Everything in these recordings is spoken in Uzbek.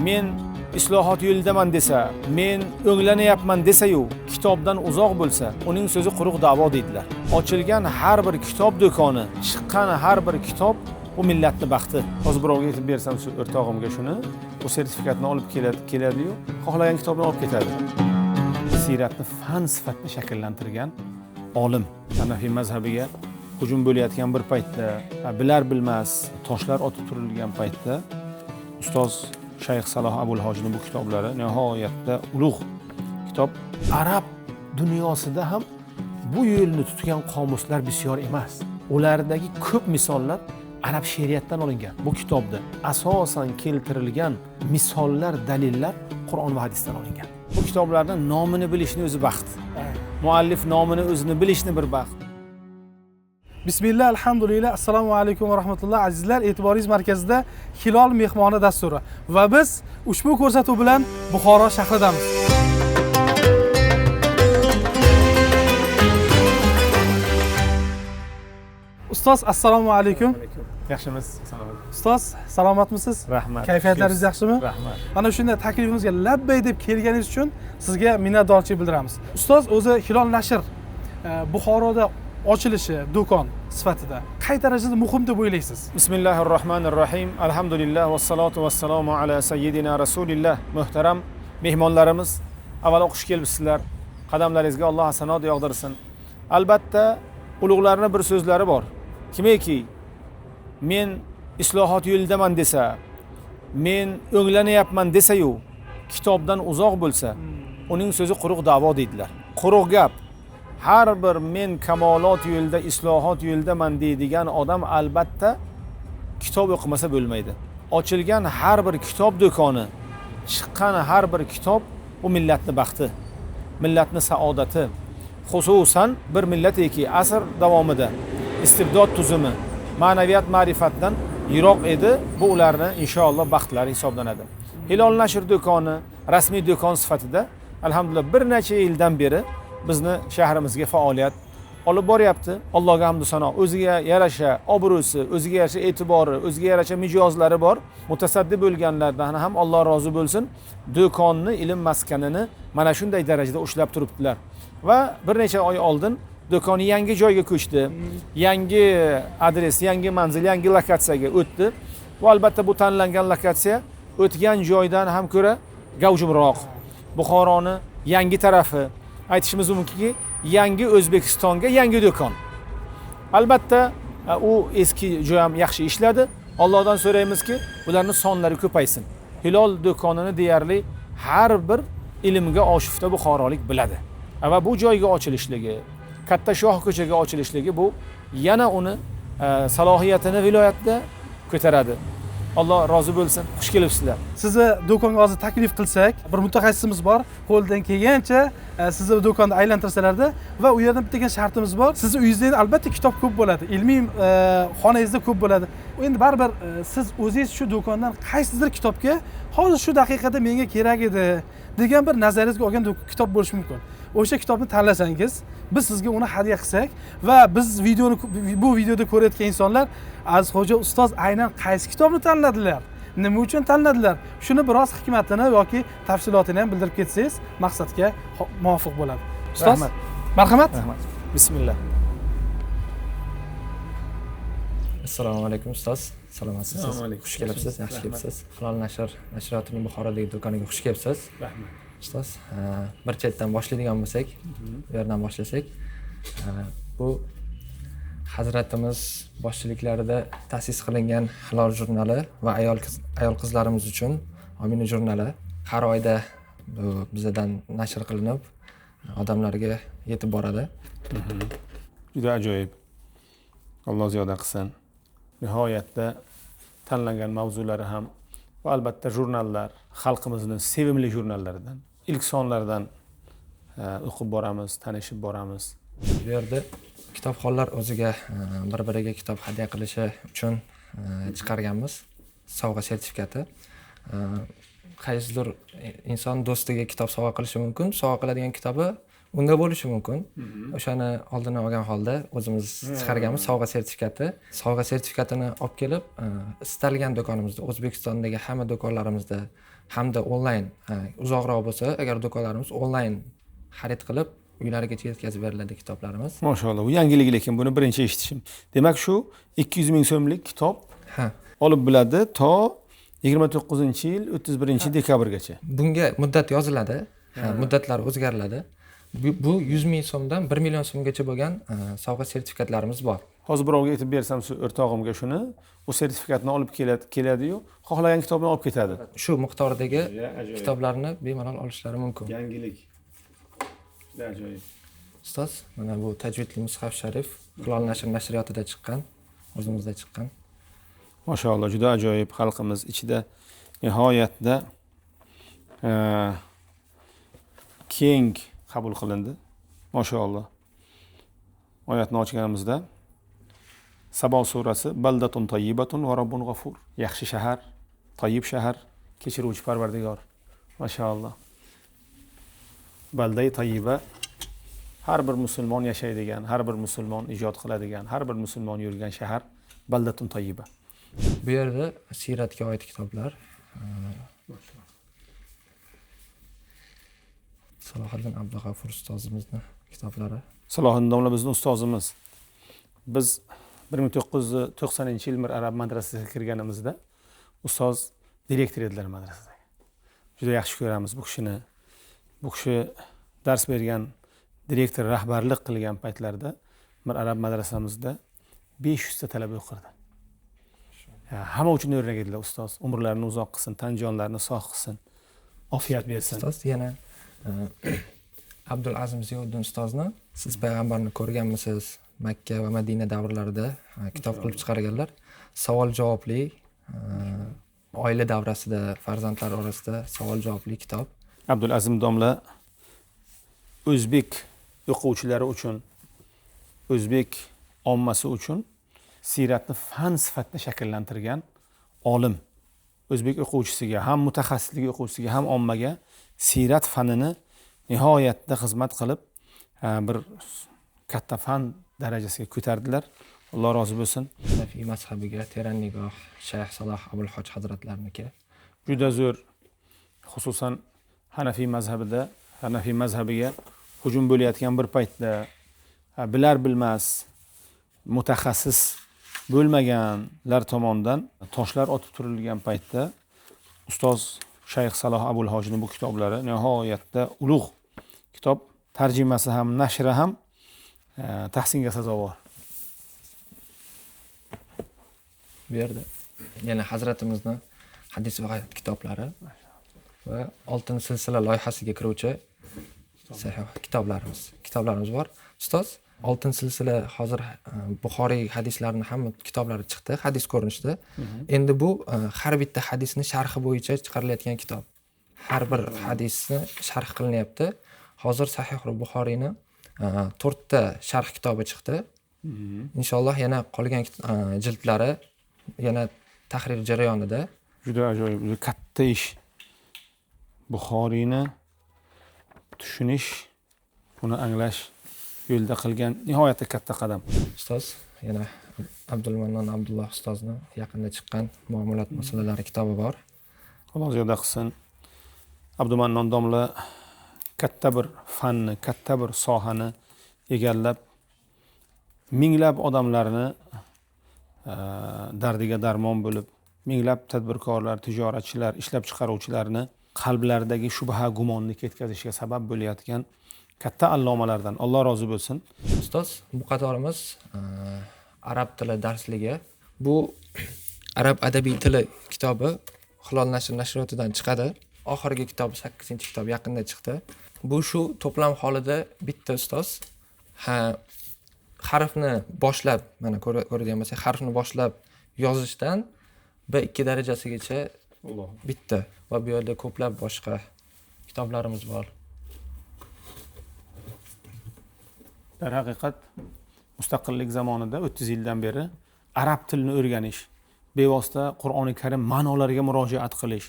Men islohot yo'lidaman desa, men o'nglanyapman desa-yu, kitobdan uzoq bo'lsa, uning so'zi quruq da'vo deydilar. Ochilgan har bir kitob do'koni, chiqqan har bir kitob bu millatni baxti. Hozir birovga aytib bersam, shu o'rtog'imga shuni, u sertifikatni olib keladi-yu, xohlagan kitobni olib ketadi. Siyratni fan sifatida shakllantirgan olim. Hanafiy mazhabiga hujum bo'layotgan bir paytda, bilar bilmas toshlar otib turilgan paytda ustoz Shayx Saloh Abul Hojning bu kitoblari nihoyatda ulug' kitob. Arab dunyosida ham bu yo'lni tutgan qomuslar bisyor emas. Ulardagi ko'p misollar arab she'riyatdan olingan. Bu kitobda asosan keltirilgan misollar, dalillar Qur'on va hadisdan olingan. Bu kitoblarning nomini bilishni o'zi baxt. Muallif nomini o'zini bilishni bir baxt. Bismillah, alhamdulillah, assalomu alaykum va rahmatulloh. Azizlar, e'tiboringiz markazida Hilol mehmoni dasturi va biz ushbu ko'rsatuv bilan Buxoro shahridamiz. Ustoz, assalomu alaykum. Yaxshimisiz? Assalomu alaykum. Ustoz, salomatmisiz? Rahmat. Kayfiyatlaringiz yaxshimi? Rahmat. Mana shunday taklifimizga labbay deb kelganingiz uchun sizga minnatdorchilik bildiramiz. Ustoz, o'zi Hilol nashr Buxoroda ochilishi do'kon sifatida qay darajada muhim deb o'ylaysiz? Bismillahirrohmanirrohim. Alhamdulillah vassalotu vassalomu ala sayyidina rasulillah. Muhtaram mehmonlarimiz, avvalo xush kelibsizlar. Qadamlaringizga Alloh hasanot yog'dirsin. Albatta, ulug'larning bir so'zlari bor. Kimiki men islohot yo'lidaman desa, men o'nglanyapman desa-yu, kitobdan uzoq bo'lsa, uning so'zi quruq da'vo deydilar. Quruq gap. Har bir men kamolot yo'lida, islohot yo'lidaman deydigan odam albatta kitob o'qimasa bo'lmaydi. Ochilgan har bir kitob do'koni, chiqqan har bir kitob bu millatni baxti, millatni saodati. Xususan bir millatiki asr davomida istibdod tuzumi, ma'naviyat ma'rifatdan yiroq edi, bu ularni inshaalloh baxtlari hisoblanadi. Hilol nashr do'koni rasmiy do'kon sifatida alhamdulillah bir necha yildan beri bizni shahrimizga faoliyat olib boryapti. Allohga hamd va sano. O'ziga yarasha obro'si, o'ziga yarasha e'tibori, o'ziga yarasha mijozlari bor. Mutasaddi bo'lganlardan ham Alloh rozi bo'lsin. Do'konni, ilm maskanini mana shunday darajada ushlab turibdilar. Va bir necha oy oldin do'kon yangi joyga ko'chdi. Yangi adres, yangi manzil, yangi lokatsiyaga o'tdi. Va albatta bu tanlangan lokatsiya o'tgan joydan ham ko'ra gavjumroq. Buxoroni yangi tarafi, aytishimiz mumkinki, yangi O'zbekistonga yangi do'kon. Albatta u eski joy ham yaxshi ishladi. Allohdan so'raymizki, ularning sonlari ko'paysin. Hilol do'konini deyarli har bir ilmga oshufta buxorolik biladi. Va bu joyga ochilishligi, Katta Shoh ko'chaga ochilishligi bu yana uni salohiyatini viloyatda ko'taradi. Alloh rozi bo'lsin. Xush kelibsizlar. Sizni do'konga hozir taklif qilsak, bir mutaxassisimiz bor, qo'ldan kelgancha sizni do'konda aylantirsalarda va u yerda bitta shartimiz bor. Sizni uyingizda endi albatta kitob ko'p bo'ladi, ilmiy xonangizda ko'p bo'ladi. Endi baribir siz o'zingiz shu do'kondan qaysidir kitobga hozir shu daqiqada menga kerak edi degan bir nazaringizga olgan kitob bo'lishi mumkin. O'sha kitobni tanlasangiz, biz sizga uni hadya qilsak va biz videoni bu videoda ko'rayotgan insonlar Azizxo'ja ustoz aynan qaysi kitobni tanladilar, nima uchun tanladilar, shuni biroz hikmatini yoki tafsilotini ham bildirib ketsangiz maqsadga muvofiq bo'ladi. Ustoz, marhamat. Rahmat. Bismillah. Assalomu alaykum ustoz. Salomatsizmi? Assalomu alaykum. Xush kelibsiz, yaxshi kelibsiz. Hilol nashr nashriyotining Buxorodagi do'koniga xush kelibsiz. Rahmat. Ustoz, bir chetdan boshlaydigan bo'lsak, bu yerdan boshlasak, bu hazratimiz boshchiliklarida ta'sis qilingan Hilol jurnali va ayol qizlarimiz uchun Omina jurnali har oyda bu bizadan nashr qilinib, odamlarga yetib boradi. Juda ajoyib. Alloh ziyoda qilsin. Nihoyatda tanlangan mavzulari ham va albatta jurnallar xalqimizning sevimli jurnallaridan, ilk sonlardan o'qib boramiz, tanishib boramiz. Bu yerda kitobxonlar o'ziga bir-biriga kitob hadya qilishi uchun chiqarganmiz sovg'a sertifikati. Qaysidir inson do'stiga kitob sovg'a qilishi mumkin. Sovg'a qiladigan kitobi Unda bo'lishi mumkin. O'shani oldini olgan holda o'zimiz chiqarganmiz sovg'a sertifikati. Sovg'a sertifikatini olib kelib, istalgan do'konimizda, O'zbekistondagi hamma do'konlarimizda hamda onlayn, uzoqroq bo'lsa, agar do'konlarimiz onlayn xarid qilib, uylarigacha yetkazib beriladi kitoblarimiz. Mashalloh, bu yangilik, lekin buni birinchi eshitishim. Demak, shu 200 ming so'mlik kitob olib biladi to 29-yil 31 dekabrgacha. Bunga muddat yoziladi, muddatlar o'zgariladi. Bu 100 ming so'mdan 1 million so'mgacha bo'lgan sovg'a sertifikatlarimiz bor. Hozir birovga aytib bersam, shu o'rtog'imga shuni, u sertifikatni olib keladi-yu, xohlagan kitobni olib ketadi. Shu miqdordagi kitoblarni bemalol olishlari mumkin. Yangilik. Juda ajoyib. Ustoz, mana bu tajvidli mushaf sharif Hilol nashr nashriyotida chiqqan, o'zimizda chiqqan. Mashalloh, juda ajoyib, xalqimiz ichida nihoyatda keng qabul qilindi. Mashalloh. Oyatni ochganimizda Sabo surasi baldatun tayyibatun va robbun g'afur. Yaxshi shahar, tayyib shahar, kechiruvchi Parvardigor. Mashalloh. Balday tayyiba har bir musulmon yashaydigan, har bir musulmon ijod qiladigan, har bir musulmon yurgan shahar baldatun tayyiba. Bu yerda siyratga oid kitoblar. Salohiddin Abdug'afur ustozimizni kitoblari. Salohiddin domla bizning ustozimiz. Biz 1990-yil Mir Arab madrasasiga kirganimizda ustoz direktor edilar madrasada. Juda yaxshi ko'ramiz bu kishini. Bu kishi dars bergan, direktor rahbarlik qilgan paytlarida Mir Arab madrasamizda 500 ta talaba o'qirdi. Hamma uchun o'rnak edilar ustoz. Umrlarini uzoq qilsin, tan jonlarini sog' qilsin, ofiyat bersin. Ustoz yana Abdul Azim Ziyoddin ustozni siz payg'ambarni ko'rganmisiz? Makka va Madina davrlarida kitob qilib chiqarganlar. Savol javobli, oila davrasida, farzandlar orasida savol javobli kitob. Abdul Azim domla o'zbek o'quvchilari uchun, o'zbek ommasi uchun siyratni fan sifatida shakllantirgan olim. O'zbek o'quvchisiga, ham mutaxassislik o'quvchisiga, ham ommaga siyrat fanini nihoyatda xizmat qilib, bir katta fan darajasiga ko'tardilar. Alloh rozi bo'lsin. Hanafiy mazhabiga teran nigoh Shayx Saloh Abul Hoj hazratlarniki. Juda zo'r, xususan Hanafiy mazhabida, Hanafiy mazhabiga hujum bo'layotgan bir paytda bilar bilmas mutaxassis bo'lmaganlar tomonidan toshlar otib turilgan paytda ustoz Shayx Saloh Abul Hojning bu kitoblari nihoyatda ulug' kitob, tarjimasi ham, nashri ham tahsinga sazovor. Bu yerda yana hazratimizni hadis va hayot kitoblari va oltin silsila loyihasiga kiruvchi sahih kitoblarimiz bor. Ustoz, oltin silsila hozir Buxoriy hadislarini hamma kitoblari chiqdi, hadis ko'rinishida. Endi bu har bitta hadisni sharhi bo'yicha chiqarilayotgan kitob. Har bir hadisni sharh qilinyapti. Hozir Sahih Buxoriyni 4 ta sharh kitobi chiqdi. Inshaalloh yana qolgan jildlari yana tahrir jarayonida. Juda ajoyib, juda katta ish. Buxoriyni tushunish, uni anglash yo'lda qilgan nihoyatda katta qadam. Ustoz, yana Abdulmannon Abdulloh ustozni yaqinda chiqqan muomalat masalalari kitobi bor. Alloh ziyoda qilsin. Abdumannon domla katta bir fanni, katta bir sohani egallab, minglab odamlarni dardiga darmon bo'lib, minglab tadbirkorlar, tijoratchilar, ishlab chiqaruvchilarni qalblaridagi shubha gumonni ketkazishga sabab bo'layotgan katta allomalardan. Alloh rozi bo'lsin. Ustoz, bu qatorimiz arab tili darsligi. Bu arab adabiy tili kitobi Hilol nashr nashriyotidan chiqadi. Oxirgi kitobi 8-kitob yaqinda chiqdi. Bu shu to'plam holida bitta ustoz. Ha, harfni boshlab, mana ko'radigan bo'lsak, harfni boshlab yozishdan B2 darajasigacha bitta va bu yerda ko'plab boshqa kitoblarimiz bor. Darhaqiqat mustaqillik zamonida 30 yildan beri arab tilini o'rganish, bevosita Qur'oni Karim ma'nolariga murojaat qilish,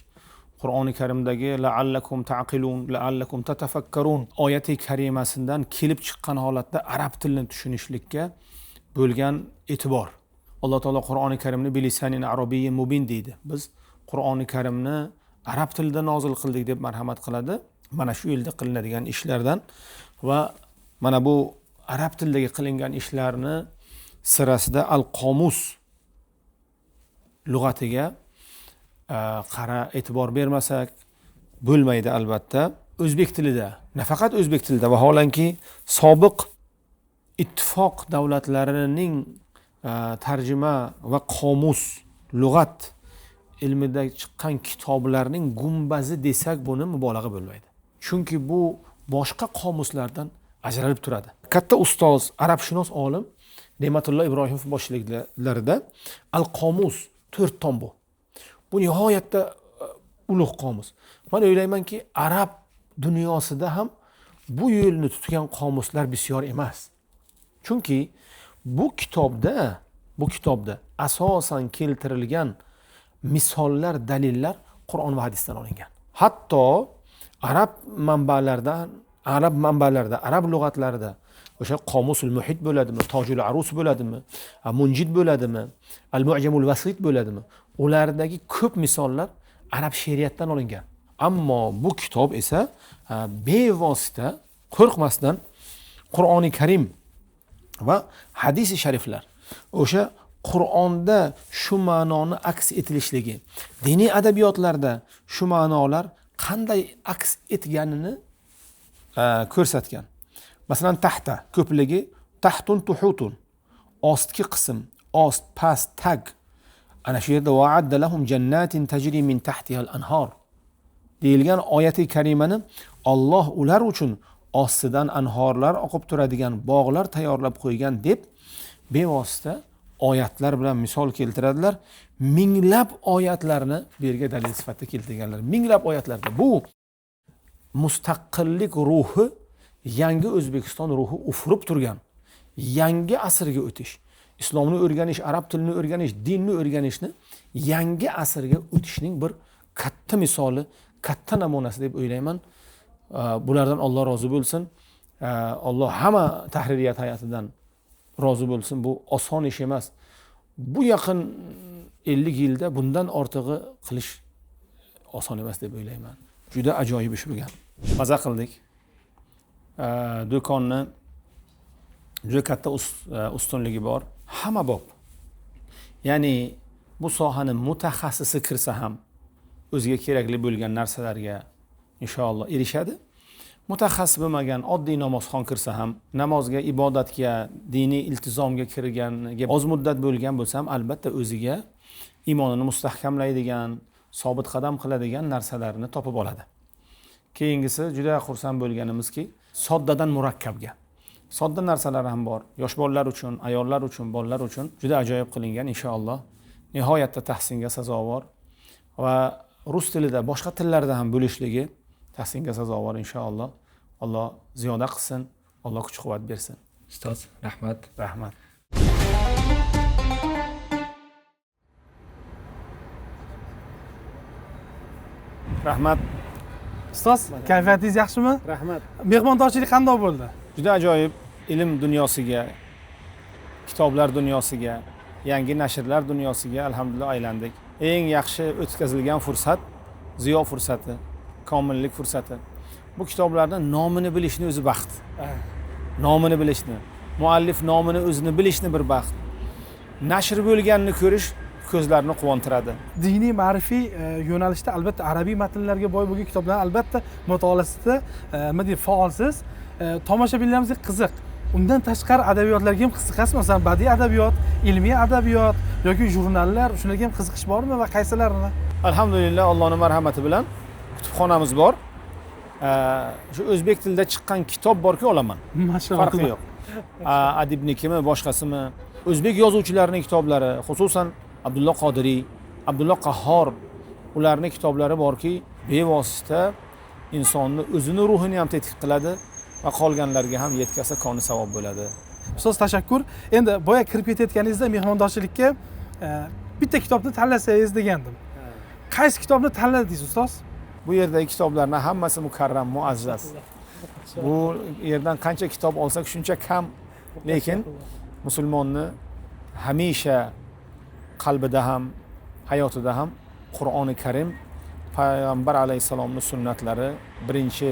Qur'oni Karimdagi la'allakum ta'qilun, la'allakum tatafakkarun oyati karimasidan kelib chiqqan holatda arab tilini tushunishlikka bo'lgan e'tibor. Alloh taolo Qur'oni Karimni bilisanin arabiyyin mubin deydi. Biz Qur'oni Karimni arab tilida nozil qildik deb marhamat qiladi. Mana shu yo'lda qilinadigan ishlardan va mana bu arab tilidagi qilingan ishlarni sirasida al-qomus lug'atiga qara e'tibor bermasak bo'lmaydi albatta. O'zbek tilida, nafaqat o'zbek tilida, vaholanki sobiq ittifoq davlatlarining tarjima va qomus lug'at ilmida chiqqan kitoblarning gumbazi desak buni mubolag'a bo'lmaydi. Chunki bu boshqa qomuslardan ajralib turadi. Katta ustoz, arabshunos olim Ne'matullo Ibrohimov boshchiliklarida al-qomus 4 tom bu. Bu nihoyatda ulug' qomus. Men o'ylaymanki, arab dunyosida ham bu yo'lni tutgan qomuslar bisyor emas. Chunki bu kitobda asosan keltirilgan misollar, dalillar Qur'on va hadisdan olingan. Hatto arab manbalarida, arab lug'atlarida o'sha qomusul muhit bo'ladimi, tojul arus bo'ladimi, munjid bo'ladimi, al-mu'jamul vasit bo'ladimi? Ulardagi ko'p misollar arab she'riyatdan olingan. Ammo bu kitob esa bevosita, qo'rqmasdan Qur'oni Karim va hadisi shariflar, o'sha Qur'onda shu ma'noni aks etilishligi, diniy adabiyotlarda shu ma'nolar qanday aks etganini ko'rsatgan. Masalan, tahta ko'pligi tahtun tuhutun, ostki qism, ost, past, tag. Ana shu yerda va'adda lahum jannatin tajri min tahtiha al-anhar deyilgan oyati karimani Alloh ular uchun ostidan anhorlar oqib turadigan bog'lar tayyorlab qo'ygan deb bevosita oyatlar bilan misol keltiradilar. Minglab oyatlarni bu yerga dalil sifatida keltirganlar. Minglab oyatlarda bu mustaqillik ruhi, yangi O'zbekiston ruhi ufurib turgan, yangi asrga o'tish, islomni o'rganish, arab tilini o'rganish, dinni o'rganishni yangi asrga o'tishning bir katta misoli, katta namunasi deb o'ylayman. Bulardan Alloh rozi bo'lsin. Alloh hamma tahririyat hay'atidan rozi bo'lsin. Bu oson ish emas. Bu yaqin 50 yilda bundan ortig'i qilish oson emas deb o'ylayman. Juda ajoyib ish bo'lgan. Maza qildik. Do'konni juda katta ustunligi bor. Hamma bob. Ya'ni bu sohani mutaxassisi kirsa ham o'ziga kerakli bo'lgan narsalarga inshaalloh erishadi. Mutaxassis bo'lmagan oddiy namozxon kirsa ham namozga, ibodatga, diniy iltizomga kirganiga oz muddat bo'lgan bo'lsa ham albatta o'ziga iymonini mustahkamlaydigan, sobit qadam qiladigan narsalarni topib oladi. Keyingisi juda xursand bo'lganimizki, soddadan murakkabga. Sodda narsalar ham bor. Yosh bolalar uchun, ayollar uchun, bolalar uchun juda ajoyib qilingan inshaalloh. Nihoyatda tahsinga sazovor va rus tilida, boshqa tillarda ham bo'lishligi tahsinga sazovor inshaalloh. Alloh ziyoda qilsin, Alloh kuch-quvvat bersin. Ustoz, rahmat. Rahmat. Rahmat. Ustoz, kayfiyatingiz yaxshimi? Rahmat. Mehmondorchilik qanday bo'ldi? Juda ajoyib ilm dunyosiga, kitoblar dunyosiga, yangi nashrlar dunyosiga alhamdulillah aylandik. Eng yaxshi o'tkazilgan fursat ziyo fursati, komillik fursati. Bu kitoblarning nomini bilishni o'zi baxt. Nomini bilishni, muallif nomini o'zini bilishni bir baxt. Nashr bo'lganini ko'rish ko'zlarni quvontiradi. Diniy ma'rifiy yo'nalishda albatta arabiy matnlarga boy bo'lgan kitoblarni albatta mutolaasida nima deydi faolsiz. Tomoshabinlarimizga qiziq. Undan tashqari adabiyotlarga ham qiziqasiz, masalan, badiiy adabiyot, ilmiy adabiyot yoki jurnallar, shularga ham qiziqish bormi va qaysilarini? Alhamdulillah, Allohning marhamati bilan kutubxonamiz bor. Shu o'zbek tilida chiqqan kitob borki olaman. Mashalloh. Farqi yo'q. Adibnikimi, boshqasimi, o'zbek yozuvchilarining kitoblari, xususan Abdulloh Qodiriy, Abdulloh Qahhor, ularning kitoblari borki, bevosita insonni o'zini ruhini ham tetik qiladi va qolganlarga ham yetkazsa koni savob bo'ladi. Ustoz, tashakkur. Endi boya kirib ketayotganingizda mehmondorchilikka bitta kitobni tanlasangiz degandim. Qaysi kitobni tanladingiz ustoz? Bu yerdagi kitoblarni hammasi mukarram, muazzaz. Bu yerdan qancha kitob olsak shuncha kam, lekin musulmonni hamisha qalbida ham, hayotida ham Qur'oni Karim, payg'ambar alayhissalomning sunnatlari birinchi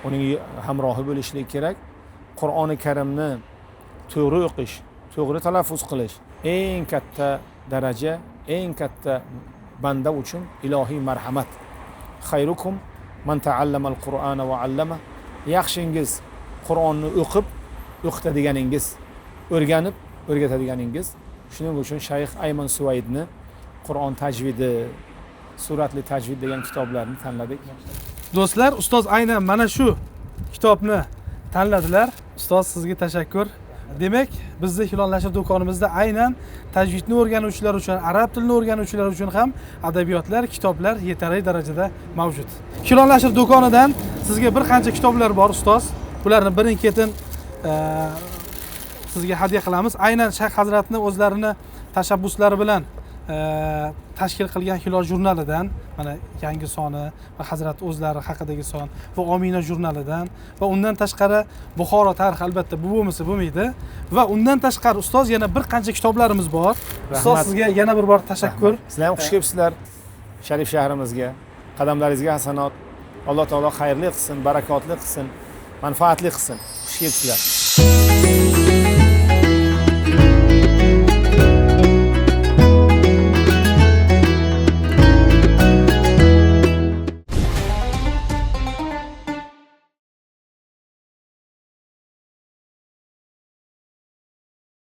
uning hamrohi bo'lishligi kerak. Qur'oni Karimni to'g'ri o'qish, to'g'ri talaffuz qilish eng katta daraja, eng katta banda uchun ilohiy marhamat. Xayrukum man ta'allamal Qur'ana va 'allama. Yaxshingiz Qur'onni o'qib o'qitadiganingiz, o'rganib o'rgatadiganingiz. Shuning uchun Shayx Ayman Suvaydni Qur'on tajvidi, suratli tajvid degan kitoblarni tanladik. Do'stlar, ustoz aynan mana shu kitobni tanladilar. Ustoz, sizga tashakkur. Demak, bizni Hilol nashr do'konimizda aynan tajvidni o'rganuvchilar uchun, arab tilini o'rganuvchilar uchun ham adabiyotlar, kitoblar yetarli darajada mavjud. Hilol nashr do'konidan sizga bir qancha kitoblar bor, ustoz. Bularni birin-ketin sizga hadya qilamiz. Aynan Shayx hazratni o'zlarini tashabbuslari bilan tashkil qilgan Hilol jurnalidan mana yangi soni va hazrat o'zlari haqidagi son va Omina jurnalidan va undan tashqari Buxoro tarixi, albatta bu bo'lmasa bo'lmaydi. Va undan tashqari ustoz yana bir qancha kitoblarimiz bor. Ustoz, sizga yana bir bor tashakkur. Sizlar ham xush kelibsizlar sharif shahrimizga. Qadamlaringizga hasanot. Alloh taolo xayrli qilsin, barakotli qilsin, manfaatli qilsin. Xush kelibsizlar.